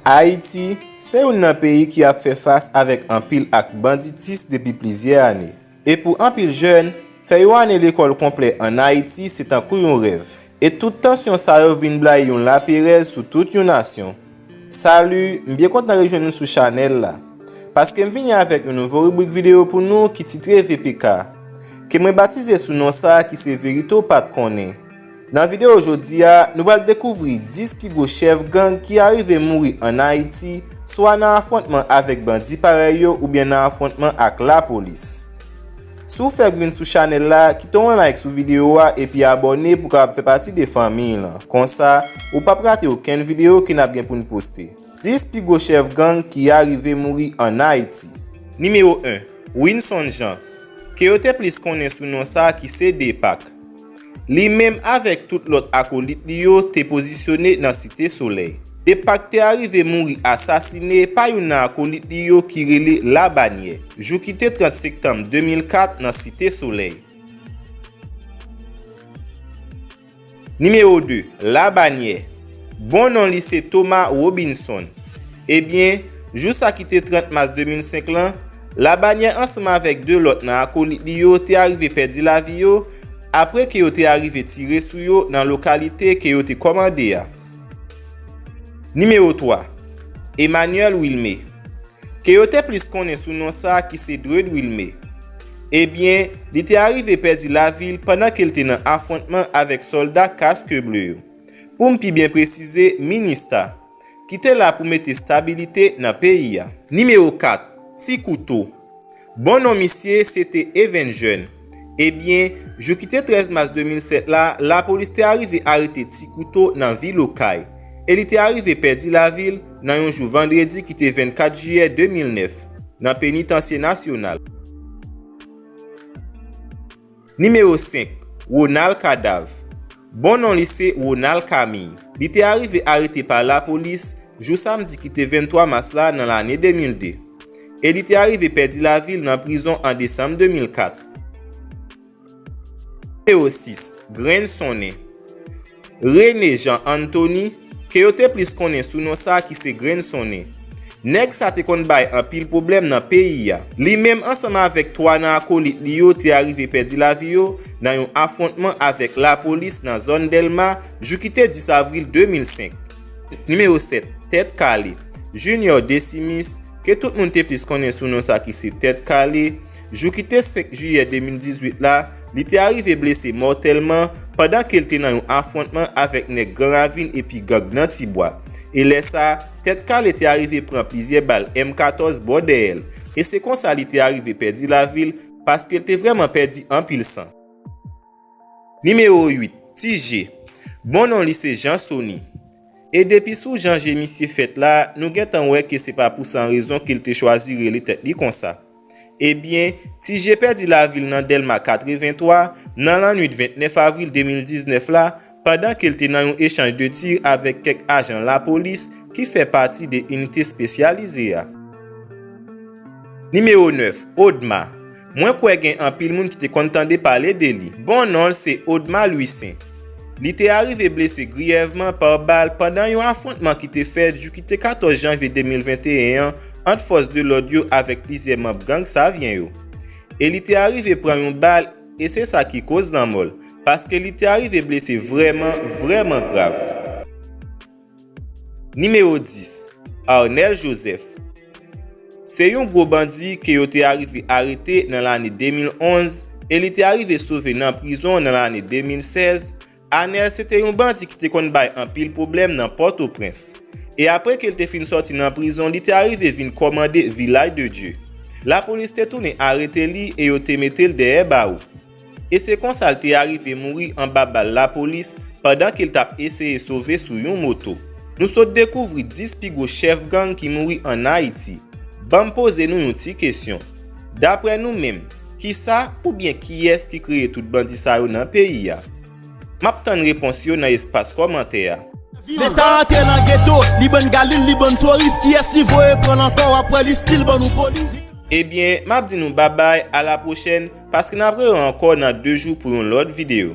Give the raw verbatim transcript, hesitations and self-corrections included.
Ayiti se youn nan peyi ki ap fè fas avèk anpil ak banditis depi plizyè ane. E pou anpil jèn, fè yon ane lekòl konplè ann Ayiti se tankou yon rèv. E tout tansyon sa yo vin blayi yon laperèz sou tout yon nasyon. Salut, m byen kontan rejwenn nou sou chanèl la. Paske m vini avèk yon nouvo ribrik videyo pou nou ki titre V P K, ke mwen batize sou non sa ki se verite w pa t konnen. Nan videyo jodi a, nou pral dekouvri dis pi gwo chèf gang ki arive mouri ann Ayiti, swa nan afwontman avèk bandi parèy yo oubyen nan afwontman ak lapolis. Si w fèk vin sou chanèl la, kite yon like sou videyo a epi abòne pou w kapab fè pati de fanmiy lan. Konsa, ou p ap rate okenn videyo ke n ap gen pou n poste. Dis pi gwo chèf gang ki arive mouri ann Ayiti. Nimewo en, Winson Jean, ke yo te plis konnen sou non sa ki se Depak. Li menm avèk tout lòt akolit li yo te pozisyone nan Site Solèy. Depak te arive mouri asasine pa youn nan akolit li yo ki rele Labanyè, jou ki te trant septanm de mil kat nan Site Solèy. Nimewo de, Labanyè. Bon non li se Thomas Robinson. Ebyen, jou sa ki te trant mas de mil senk lan, Labanyè ansanm avèk de lòt nan akolit li yo te arive pèdi lavi yo, apre ke yo te arive tire sou yo nan lokalite ke yo te kòmande a. Nimewo twa, Emmanuel Wilmé, ke yo te plis konnen sou non sa ki se Dred Wilmé. Ebyen, li te arive pèdi lavi l pandan ke l te nan afwontman avèk sòlda Casques Bleus yo. Pou m pi byen presize, Minista, ki te la pou mete stabilite nan peyi a. Nimewo kat, Ti Kouto. Bon non misye se te Even Jeune. Ebyen, jou ki te trèz mas de mil sèt la, lapolis te arive arete Ti Kouto nan vil Okay, e li te arive pèdi lavi l nan yon jou vandredi ki te vennkat jiyè de mil nèf, nan Penitansye Nasyonal. Nimewo senk, Ronald Cadav. Bon non li se Ronald Camille. Li te arive arete pa lapolis jou samdi ki te venntwa mas la nan lane de mil de. E li te arive pèdi lavi l nan prizon an desanm de mil kat. Nimewo sis, Grenn Sonnen. René Jean Anthony, ke yo te plis konnen sou non sa ki se Grenn Sonnen. Nèg sa te konn bay anpil pwoblèm nan peyi a. Li menm ansanm avèk twa nan akolit li yo te arive pèdi lavi yo nan yon afwontman avèk lapolis nan zòn Dèlma, jou ki te dis avril de mil senk. Nimewo sèt, Tèt Kale. Junior Decimis, ke tout moun te plis konnen sou non sa ki se Tèt Kale, jou ki te senk jiyè de mil dizuit la, li te arive blese mòtèlman pandan ke l te nan yon afwontman avèk nèg Gran Ravin epi gang nan Tibwa. E lè sa, Tèt Kale te arive pran plizyè bal M katòz bò dèyè l, e se konsa li te arive pèdi lavi l, paske l te vrèman pèdi anpil san. Nimewo uit, Ti Je. Bon non li se Jean Sony. E depi sou jan je misye fèt la, nou gentan wè ke se pa pou san rezon ke l te chwazi rele tèt li konsa. Ebyen, Ti Je pèdi lavi l nan Dèlma katrevenntwa, nan lannwit vennèf avril de mil diznèf la, pandan ke l te nan yon echanj de tir avèk kèk ajan lapolis ki fè pati de inite espesyalize a. Nimewo nèf, Odma. Mwen kwè gen anpil moun ki te konn tande pale de li. Bon non l se Odma Louissaint. Li te arive blese griyèvman pa bal pandan yon afwontman ki te fèt jou ki te katòz janvye de mil venteyen an ant fòs de lòd yo avèk plizyè manm gang Savyen yo. E li te arive pran yon bal, e se sa ki koz lanmò l, paske li te arive blese vrèman, vrèman grav. Nimewo dis, Arnel Joseph. Se yon gwo bandi ke yo te arive arete nan lane de mil onz e li te arive sove nan prizon nan lane de mil sèz. Arnel se te yon bandi ki te konn bay anpil pwoblèm nan Pòtoprens. E apre ke l te fin sòti nan prizon, li te arive vin kòmande Vilaj de Dye. Lapolis te tounen arete li e yo te mete l dèyè bawo. E se konsa l te arive mouri anba bal lapolis pandan ke l t ap eseye sove sou yon moto. Nou sot dekouvri dis pi gwo chèf gang ki mouri ann Ayiti. Ban m poze nou yon ti kesyon. Daprè nou menm, kisa oubyen kiyès ki kreye tout bandi sa yo nan peyi a? M ap tann repons yo nan espas kòmantè a. Leta antre nan geto, li bann galil, li bann toris, kiyès li voye pran l ankò, w ap wè li still ban nou polis. Ebyen, m ap di nou babay, a la pwochèn, paske n ap rewè ankò nan de jou pou yon lòt videyo.